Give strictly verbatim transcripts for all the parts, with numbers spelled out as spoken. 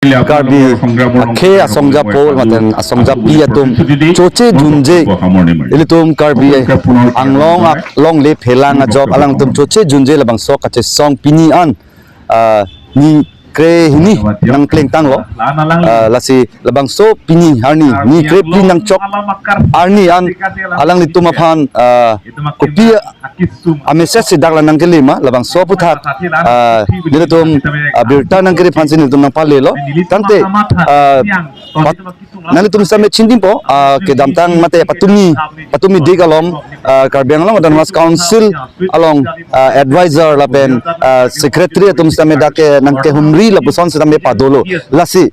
Karbi akhei asongjapo lapen asongjapi atum choche junje, ilitum Karbi Anglong alongle phelang ajok alangtum choche junje labangso kachesong pini an, ah, ni krehini nangplengtanglo. Ah, lasi labangso pini arni ni krephli nangchok arni an alanglitum aphan, ah, kopi amessage si dak la nangkele ma, labangso aphuthak, ah, nelitum, ah, birta nangkere aphansi nelitum nangpalelo. Tangte, ah, pat-, nanglitum sitame chindimpo, ah, kedamtang mate patumi, patumi dik alom, ah, Karbi Anglong Autonomous Council along, ah, advisor lapen, ah, secretary atum sitame dak ke nangkehumri lapuson sitame padolo. Lasi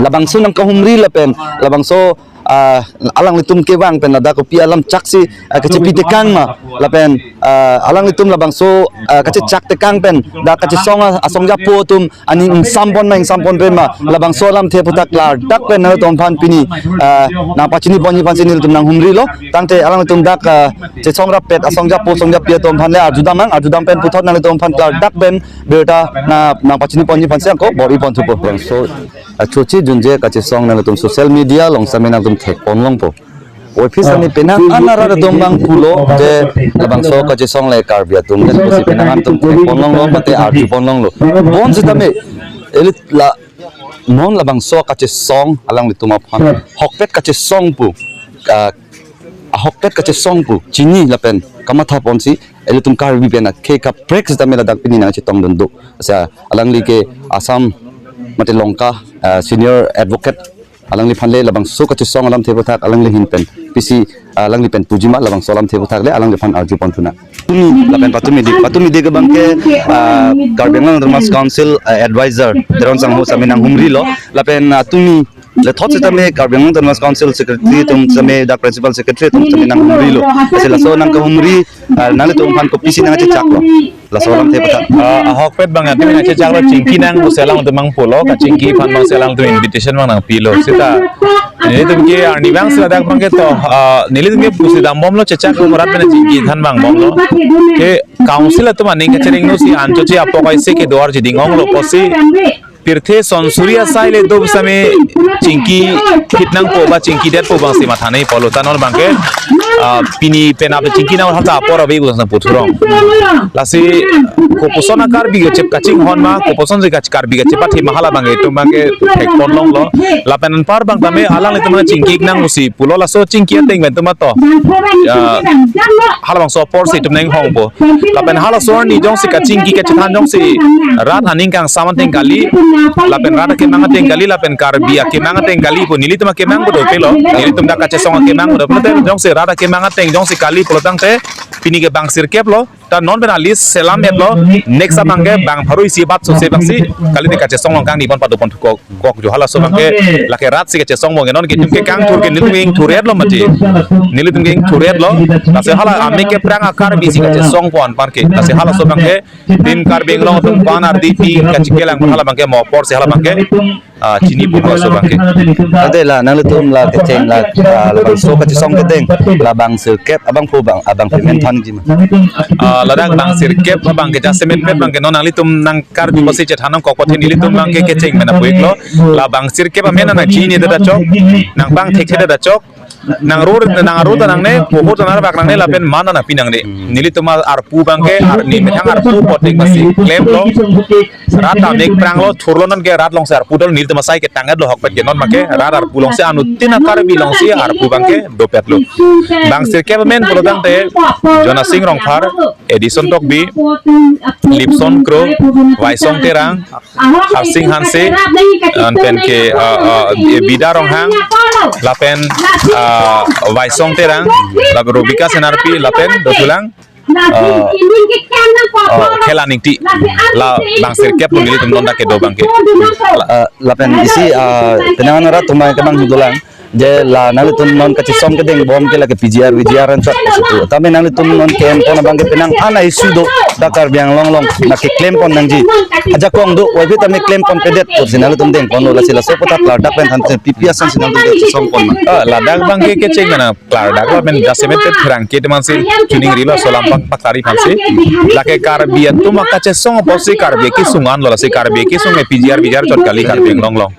labangso nangkehumri lapen labangso, ah, alanglitum kevang pen ladak kopi alam chak si, ah, kachepi tekang ma lapen, ah, alanglitum labangso, ah, kachechak tekang pen dak kachesong a-, asongjapo atum aning ingsampon ma ingsamponre ma, labangso alamthe aphuthak klardak pen nangtum aphan pini, ah, nangpachiniponji aphansi nelitum nanghumrilo. Tangte alanglitum dak, ah, chesong rappet asongjapo asongjapi atum aphan le arjudam nang, arjudam pen puthot nanglitum aphan klardak pen birta nang, nangpachiniponji aphansi ako bor-iponthupo. So, ah, choche junje kachesong nangtum social media along sitame nangtum thekponlongpo. Office ani penang an arat atum abang pulo je labangso kachesong le Karbi atum ke pusi penang an atum thekponlonglo mate arjuponlonglo. Bonsitame elit la non labangso kachesong alanglitum aphan ahokpet kachesong pu, ah, ahokpet kachesong pu chini lapen kamathaponsi ilitum Karbi pen akhei kaprek sitame ladak pini nangchetongdun do. Asa alangli ke Assam mate Lanka, ah, senior advocate, alangliphan le labangso kachesong alamthe aphuthak alangli ahin pen pisi, ah, alangli pen puji ma labangso alamthe aphuthak le alangliphan arjuponthunang. Tumi lapen patumi dik, patumi dik abang ke, ah, Karbi Anglong Autonomous Council, ah, advisor Teron Sangho sitame nanghumrilo lapen, ah, tumi lethot sitame Karbi Anglong Autonomous Council secretary atum sitame dak principal secretary atum sitame nanghumrilo. Lasi laso nangkehumri, ah, nanglitum aphan kopisi nangchechaklo laso alamthe aphuthak? Ah, ahokpet abang atum nangchechaklo, chingki nang pusi alangtum abang pulo, kachingki aphan abangsi alangtum invitation abang nangpilo. Seta nelitum ke arnivang si ladak abang ke to, ah, nelitum ke pusi dambomlo, chechaklo, rat pen chingki thanvangbomlo. Ke council atum aning kachering no si anchoche apok aisi kedo arjuding-onglo pusi pirthe sonsuri asai le do sitame chingki phit nangpo ba chingkidetpo abangsi matha nangji pulo, ta non abang ke, ah, pini penap chingki nang hata apor ave kusang puthurong. Lasi kopuson a-Karbi kachep kachinghon ma, kopuson si kach-, Karbi kachepathi ma hala abang ke itum abang ke thekponlonglo. Lapen anpar abang tame alanglitum chingki nang pusi pulo, laso chingki ateng pen itum ato, ah, halabangso aporsi itum nanghongpo. Lapen halaso arni jongsi kachingki kachethan jongsi rat aning kangsam ateng kali, lapen rat akemang ateng kali, lapen Karbi akemang ateng kali pu nelitum akemang pu dopetlo, nelitum dak kachesong akemang pu dopetlo, jongsi rat akemang ateng jongsi kali pulo tangte pini ke bang sirkep lo, ta non pen alis selam etlo, next abang ke bang pharo isi bat sose abangsi kalite kachesong along kangni pon padoponthu kok. Kok jo halaso abang ke lake rat si kachesong abang ke non ke itum ke kangthur ke nelitum ingthur-etlo mati. Nelitum ke ingthur-etlo. Lasi hala amek keprang a-Karbi si kachesongpo anpar ke. Lasi halaso abang ke Team Karbi Anglong atum pan ardi pi kachikelang hala abang ke mo apor si hala abang ke, ah, chinipo halaso abang ke. Ante la nanglitum la kecheng la, ah, labangso kachesong keteng la bang sirkep abangphu abang, abang payment thanji ma? Ah, ladak bang sirkep abang ke jasemet pet abang ke non nanglitum nang Karbi pusi chethan nangkok apot nelitum abang ke kecheng mena puiklo. La bang sirkep amen nangchinine ta chok, nang bang thekthedetchok, nang ror, nang ror ta nangne, pohor ta nang bak nangne, lapen man nangpi nangne. Nelitum arpu abang ke arni methang arpu apot ning masi klemlo. Rat amek pranglo, thurlo, non ke rat alongsi arpu dolo, nelitum asai ketang-etlo ahokpet ke non abang ke rat arpu alongsi anuttin a-Karbi alongsi arpu abang ke dopetlo. Bang sirkep amen pulo tangte Jonasing Rongphar, Edison Tokbi, Lipson Kro, Waisong Terang, Harsing Hanse, anpen ke, ah, ah, Bida Ronghang, lapen, ah, Waisong Terang, lapen Robika Senarpi, lapen dosulang, ah, ah, Khela Ningti, la bang sirkep pu nelitum non dak kedo abang ke. La, ah, lapen isi, ah, penang an arat atum abang ke bang dolang. Je la nanglitum non kachesong kedeng bom ke lake P G R, V G R anchot pusi pu. Tame nanglitum non kempon abang ke penang an a-issue do, ta Karbi Anglong along nangkeklem pon nangji. Ajakong do, wai phi tame klem ponpedet pusi nanglitum dengponlo, lasi laso aputhak klardak pen thansi P P ason si nanglitum kachesong pon ma. Ah, ladak abang ke kecheng mana klardak lapen jasemet pet pherangke teman si chuning rilo, laso alam abang paklari aphansi. Lake Karbi atum akachesong apotsi Karbi kesung anlo, lasi Karbi kesung ke P G R V G R chot kali Karbi Anglong along.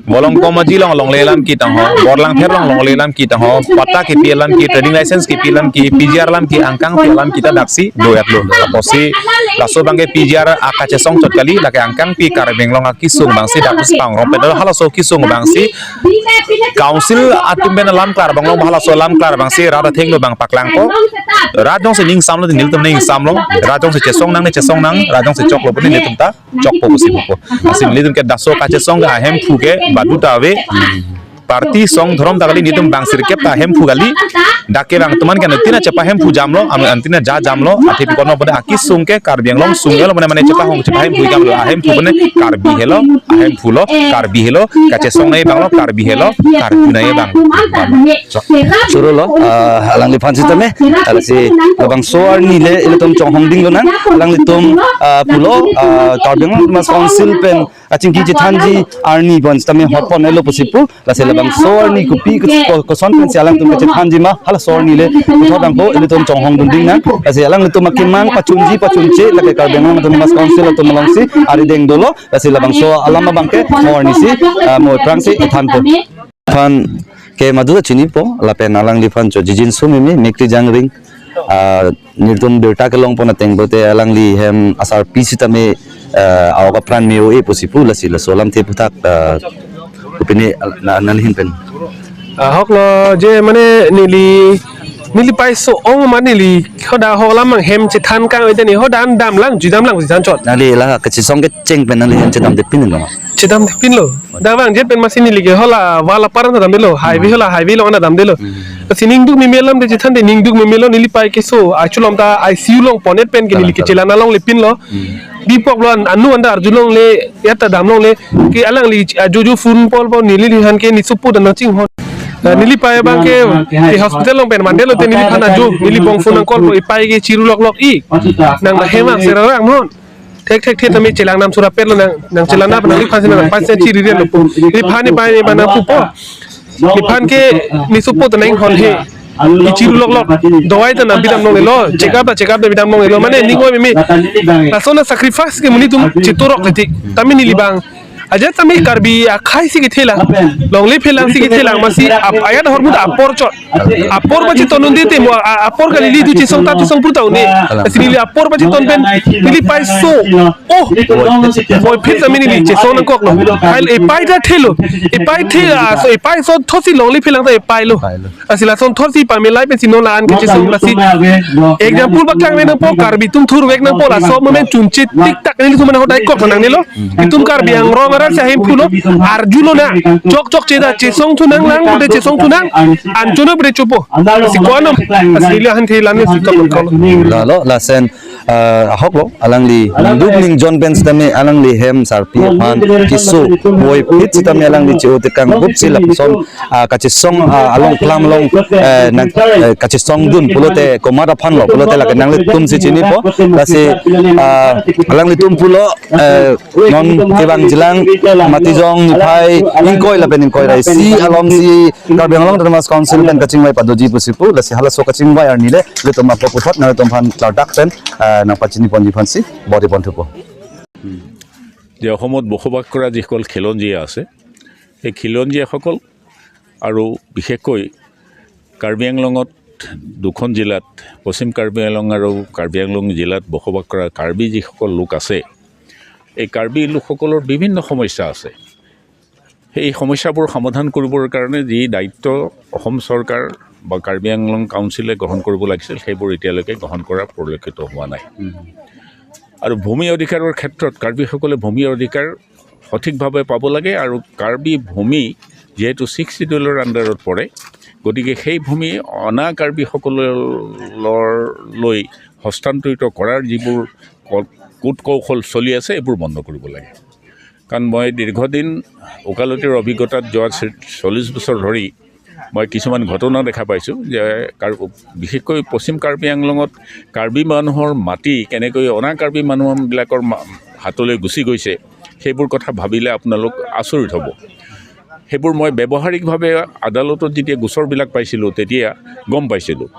Bolong Komaji along longle alam ketang ho, Borlangpher along longle alam ketang ho, patta kepi alam ke, trading license kepi alam ke, P G R alam ke, angkang pi alam kita daksi do-etlo. Apotsi laso abang ke P G R akachesong chot kali, lake angkang pi Karbi Anglong akesung abangsi daksi pangrong pedo, halaso kesung abangsi Council atum pen alam klar abang long, halaso alam klar abangsi rat athengno abang paklangpo. Rat jongsi ning samlo, nelitum ning samlo. Rat jongsi chesong nang, ne chesong nang, rat jongsi choklo pu, nelitum ta chokpo pusi pupo. Lasi nelitum ke laso kachesong ke ahemphu ke baduta ave. Party song dhorom ta kali, nelitum bang sirkep ta ahemphu kali. Dak ke bang teman ke antina chepahemphu jamlo, am antina ja jamlo, athe pi kono pada akesung ke Karbi Anglong sung lo, mane mane chepahong chepahemphu jamlo, ahemphu mane Karbi helo, ahemphu lo, Karbi helo, kachesong nai abang lo, Karbi helo, Karbi nai abang. Choro lo, ah, alangliphan sitame, alasi labangso arni le ilitum chonghong ding lonang, alanglitum, ah, pulo, ah, Karbi Anglong Autonomous Council pen kachingki chethanji arni pon sitame hot pon-etlo pusi pu, lasi labangso arni kopi ko-, ko-, koson pensi alangtum kachethanji ma, halaso arni le puthot angko ilitum chonghong dun ding nang, lasi alanglitum akemang pachunji pachunche, lake Karbi Anglong Autonomous Council atum alongsi arideng dolo, lasi labangso alam abang ke mo arni si, ah, mo aphrangsi ithanpo. Phan ke madu chinipo, lapen alangliphan cho Jijin Sumimi, Mekri Jangring, ah, nelitum birta kelong pon ateng pote alangli hem asarpi sitame, ah, awak apran me-o-e pusi pu, lasi laso alamthe aputhak, ah, kopine al-, na, nanghin pen. Ah, ahok lo je mane neli, neli paiso ong ma neli, hoda ahok alam abang hem chethan kang oi tani, hoda an damlang, ju damlang, ju dan chot. Nangli la kachesong kecheng pen nangli hem chedamde pin lo ma? Chedamde pinlo. Dak vangjet pen masi neli ke hala wall apar an damdelo, highway, hala highway along an damdelo. Hmm. Lasi ning duk meme alam de chethan de, ning duk meme lo, neli pai keso, achu along ta I C U along pon-et pen ke neli ke chelang along le pinlo. Hmm. Bipok lo an, anu anda arjulongle, ya ta damlongle, ke alangli ajojo phone call po, neli lihan ke ne support an chinghon. Ah, neli pai abang ke, ke hospital along pen mandetlo te neliphan ajo, neli bong phone nang call po, ipai ke chiru loklok i. Nang na hem ang serarang mon. Thek thek thek tame chelang nam sura petlo nang, nang chelang nam nangliphan si nang pas si chiri rian lo po. Neliphan ne pai ne ba nang pupo. Neliphan ke ne support nang hon he. Ichiru loklok. Dawai ta nang bidam longlelo. Check up ta check up ta bidam longlelo. Mane ning oi meme. Laso na sacrifice ke monit atum chetorok letik. Tame neli abang. Ajat tame Karbi akhei si kethelang. Longle phelang si kethelang masi ap-, ajat ahormu ta apor chot. Apor pacheton un-e te mo a-, apor kali neli tu chesong ta chesong pur ta un-e. Lasi neli apor pacheton pen neli paiso. Oh. Boy phit tame neli chesong nangkoklo. Hai ipai ta thelo. Ipai the, ah, so ipai asonthot si longle phelang ta ipailo. Lasi lasonthot si pame lai pensi non la-an kechesong lasi. Example paklang nangpo, Karbi atum thurvek nangpo, laso moment chunche tik tak nelitum mane hodai kok nangnelo. Itum Karbi Anglong arat si ahemphu lo, arjulonang. Chok chokche ta chesong thunang lang, pute chesong thunang. Anchot pute chopo. Si ko-an, lasi neli ahan the lan si tong kok. Lalo, lason, ah, ahok lo, alangli duk ning jon pen sitame alangli hem sarpi aphan keso, boy phit sitame alangli che-o tekang bup si lapuson, ah, kachesong, ah, along klam along, eh, nang, eh, kachesong dun pulote komat aphan lo pulote lake nanglitum si chinipo, lasi, ah, alanglitum pulo, eh, non kevang jilang Matijong niphai ingkoi lapen ingkoi ra isi along si Karbi Anglong Autonomous Council pen kachingvai padoji pusi pu, lasi halaso kachingvai arni le ilitum apot puthot nanglitum aphan klardak pen, eh, nangpachini ponji aphan si bor-i pon thupo. যে অসমত বসবাস কৰা যিসকল খিলঞ্জীয়া আছে, সেই খিলঞ্জীয়াসকল আৰু বিশেষকৈ কাৰ্বি আংলঙত দুখন জিলাত, পশ্চিম কাৰ্বি আংলং আৰু কাৰ্বি আংলং জিলাত বসবাস কৰা কাৰ্বি যিসকল লোক আছে, এই কাৰ্বি লোকসকলৰ বিভিন্ন সমস্যা আছে। সেই সমস্যাবোৰ সমাধান কৰিবৰ কাৰণে যি দায়িত্ব অসম চৰকাৰ বা কাৰ্বি আংলং কাউন্সিলে গ্ৰহণ কৰিব লাগিছিল, সেইবোৰ এতিয়ালৈকে গ্ৰহণ কৰা পৰিলক্ষিত হোৱা নাই। আৰু ভূমি অধিকাৰৰ ক্ষেত্ৰত কাৰ্বিসকলে ভূমি অধিকাৰ সঠিকভাৱে পাব লাগে আৰু কাৰ্বি ভূমি যিহেতু ছিক্স চিডিউলৰ আণ্ডাৰত পৰে, গতিকে সেই ভূমি অনা কাৰ্বিসকললৈ হস্তান্তৰিত কৰাৰ যিবোৰ ক-, কূট কৌশল চলি আছে, এইবোৰ বন্ধ কৰিব লাগে। কাৰণ মই দীৰ্ঘদিন ওকালতিৰ অভিজ্ঞতাত যোৱা চি-, চল্লিছ বছৰ ধৰি মই কিছুমান ঘটনা দেখা পাইছোঁ যে কাৰ-, বিশেষকৈ পশ্চিম কাৰ্বি আংলঙত কাৰ্বি মানুহৰ মাটি কেনেকৈ অনা কাৰ্বি মানুহবিলাকৰ মা-, হাতলৈ গুচি গৈছে, সেইবোৰ কথা ভাবিলে আপোনালোক আচৰিত হ'ব। সেইবোৰ মই ব্যৱহাৰিকভাৱে আদালতত যেতিয়া গোচৰবিলাক পাইছিলোঁ, তেতিয়া গম পাইছিলোঁ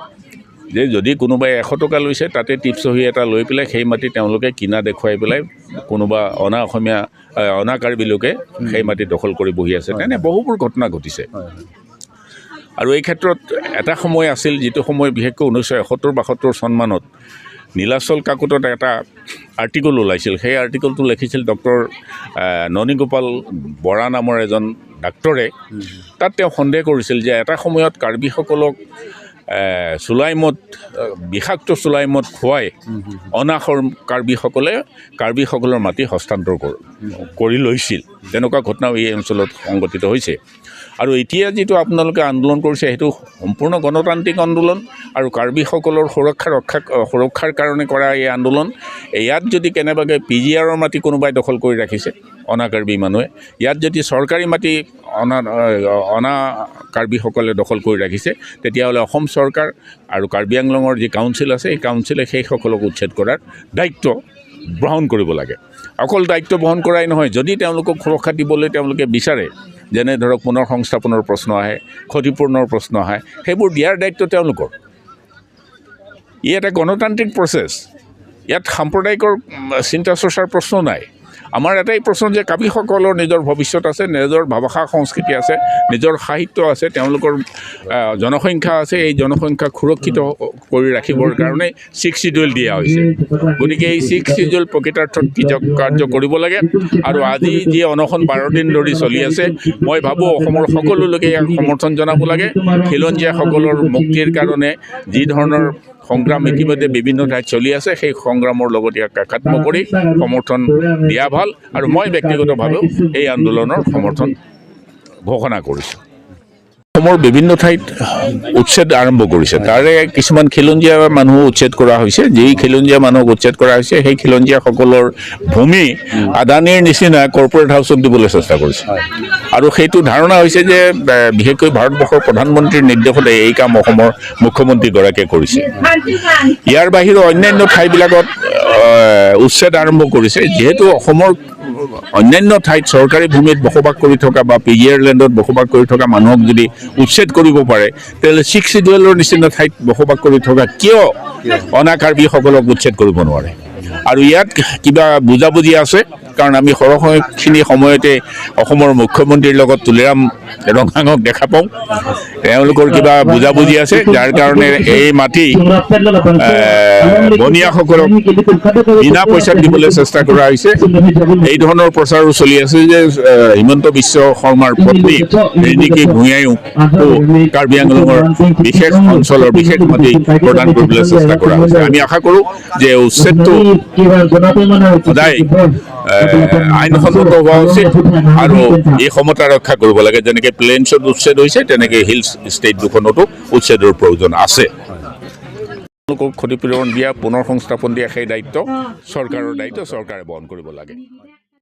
যে যদি কোনোবাই এশ টকা লৈছে, তাতে টিপ চহী এটা লৈ পেলাই সেই মাটি তেওঁলোকে কিনা দেখুৱাই পেলাই কোনোবা অনা অসমীয়া, এ, অনা কাৰ্বি লোকে সেই মাটি দখল কৰি বহি আছে। হয়, তেনে হয়। বহুবোৰ ঘটনা ঘটিছে। হয়, হয়। আৰু এই ক্ষেত্ৰত এটা সময় আছিল, যিটো সময় বিশেষকৈ ঊনৈছশ এসত্তৰ বাসত্তৰ চনমানত নীলাচল কাকতত এটা আৰ্টিকল ওলাইছিল। সেই আৰ্টিকলটো লিখিছিল ডক্টৰ, এ, ননী গোপাল বৰা নামৰ এজন ডাক্তৰে। হুম, হুম। তাত তেওঁ সন্দেহ কৰিছিল যে এটা সময়ত কাৰ্বিসকলক, এ, চুলাই মদ, এ, বিষাক্ত চুলাই মদ খুৱাই হুম, হুম, হুম। অনা সৰ-, কাৰ্বিসকলে কাৰ্বিসকলৰ মাটি হস্তান্তৰ কৰ-, হুম, হুম। কৰি লৈছিল। তেনেকুৱা ঘটনাও এই অঞ্চলত সংঘটিত হৈছে। আৰু এতিয়া যিটো আপোনালোকে আন্দোলন কৰিছে, সেইটো সম্পূৰ্ণ গণতান্ত্ৰিক আন্দোলন আৰু কাৰ্বিসকলৰ সুৰক্ষা ৰক্ষা, সুৰক্ষাৰ কাৰণে কৰা এই আন্দোলন। ইয়াত যদি কেনেবাকৈ পি জি আৰৰ মাটি কোনোবাই দখল কৰি ৰাখিছে, অনা কাৰ্বি মানুহে, ইয়াত যদি চৰকাৰী মাটি অনা, অনা কাৰ্বিসকলে দখল কৰি ৰাখিছে, তেতিয়াহ'লে অসম চৰকাৰ আৰু কাৰ্বি আংলঙৰ যি কাউন্সিল আছে, এই কাউন্সিলে সেইসকলক উচ্ছেদ কৰাৰ দায়িত্ব গ্ৰহণ কৰিব লাগে। অকল দায়িত্ব বহন কৰাই নহয়, যদি তেওঁলোকক সুৰক্ষা দিবলৈ তেওঁলোকে বিচাৰে, যেনে ধৰক পুনৰ সংস্থাপনৰ প্ৰশ্ন আহে, ক্ষতিপূৰণৰ প্ৰশ্ন আহে, সেইবোৰ দিয়াৰ দায়িত্ব তেওঁলোকৰ। ই এটা গণতান্ত্ৰিক প্ৰচেছ। ইয়াত সাম্প্ৰদায়িকৰ, উম, চিন্তা চৰ্চাৰ প্ৰশ্ন নাই। আমাৰ এটাই প্ৰশ্ন যে কাৰ্বিসকলৰ নিজৰ ভৱিষ্যত আছে, নিজৰ ভাষা সংস্কৃতি আছে, নিজৰ সাহিত্য আছে, তেওঁলোকৰ, আহ, জনসংখ্যা আছে। এই জনসংখ্যাক সুৰক্ষিত কৰি ৰাখিবৰ কাৰণে ছিক্স শ্বিডিউল দিয়া হৈছে। গতিকে এই ছিক্স শ্বিডিউল প্ৰকৃতাৰ্থত কৃতকাৰ্য কৰিব লাগে। আৰু আজি যি অনশন বাৰ দিন ধৰি চলি আছে, মই ভাবোঁ অসমৰ সকলো লোকে ইয়াক সমৰ্থন জনাব লাগে। খিলঞ্জীয়াসকলৰ মুক্তিৰ কাৰণে যি ধৰণৰ সংগ্ৰাম ইতিমধ্যে বিভিন্ন ঠাইত চলি আছে, সেই সংগ্ৰামৰ লগত ইয়াক একাত্ম কৰি সমৰ্থন দিয়া ভাল। আৰু মই ব্যক্তিগতভাৱেও এই আন্দোলনৰ সমৰ্থন ঘোষণা কৰিছোঁ। অসমৰ বিভিন্ন ঠাইত উচ্ছেদ আৰম্ভ কৰিছে। তাৰে কিছুমান খিলঞ্জীয়া মানুহ উচ্ছেদ কৰা হৈছে। যি খিলঞ্জীয়া মানুহক উচ্ছেদ কৰা হৈছে, সেই খিলঞ্জীয়াসকলৰ ভূমি আদানীৰ নিচিনা কৰ্পৰেট হাউচক দিবলৈ চেষ্টা কৰিছে। আৰু সেইটো ধাৰণা হৈছে যে, এ, বিশেষকৈ ভাৰতবৰ্ষৰ প্ৰধানমন্ত্ৰীৰ নিৰ্দেশতে এই কাম অসমৰ মুখ্যমন্ত্ৰীগৰাকীয়ে কৰিছে। ইয়াৰ বাহিৰে অন্যান্য ঠাইবিলাকত, এ, উচ্ছেদ আৰম্ভ কৰিছে। যিহেতু অসমৰ অন্যান্য ঠাইত চৰকাৰী ভূমিত বসবাস কৰি থকা বা পি জি আৰ লেণ্ডত বসবাস কৰি থকা মানুহক যদি উচ্ছেদ কৰিব পাৰে, তেতিয়াহ'লে ছিক্স শ্বিডিউলৰ নিচিনা ঠাইত বসবাস কৰি থকা কিয় অনা কাৰ্বিসকলক উচ্ছেদ কৰিব নোৱাৰে? আৰু ইয়াত কিবা বুজাবুজি আছে, কাৰণ আমি সৰহখিনি সময়তে অসমৰ মুখ্যমন্ত্ৰীৰ লগত তুলিৰাম ৰংহাঙক দেখা পাওঁ। তেওঁলোকৰ কিবা বুজাবুজি আছে, যাৰ কাৰণে এই মাটি, এ, বনিয়াসকলক বিনা পইচাত দিবলৈ চেষ্টা কৰা হৈছে। এই ধৰণৰ প্ৰচাৰো চলি আছে যে, এ, হিমন্ত বিশ্ব শৰ্মাৰ পত্নী ৰিণিকী ভূঞাইও কাৰ্বি আংলঙৰ বিশেষ অঞ্চলৰ বিশেষ মাটি প্ৰদান কৰিবলৈ চেষ্টা কৰা হৈছে। আমি আশা কৰোঁ যে উচ্ছেদটো সদায়, এ, আইনসন্মত হোৱা উচিত আৰু এই সমতা ৰক্ষা কৰিব লাগে। যেনেকে প্লেইনছত উচ্ছেদ হৈছে, তেনেকে হিলছ ষ্টেট দুখনতো উচ্ছেদৰ প্ৰয়োজন আছে। তেওঁলোকক ক্ষতিপূৰণ দিয়া, পুনৰ সংস্থাপন দিয়া, সেই দায়িত্ব চৰকাৰৰ দায়িত্ব, চৰকাৰে বহন কৰিব লাগে।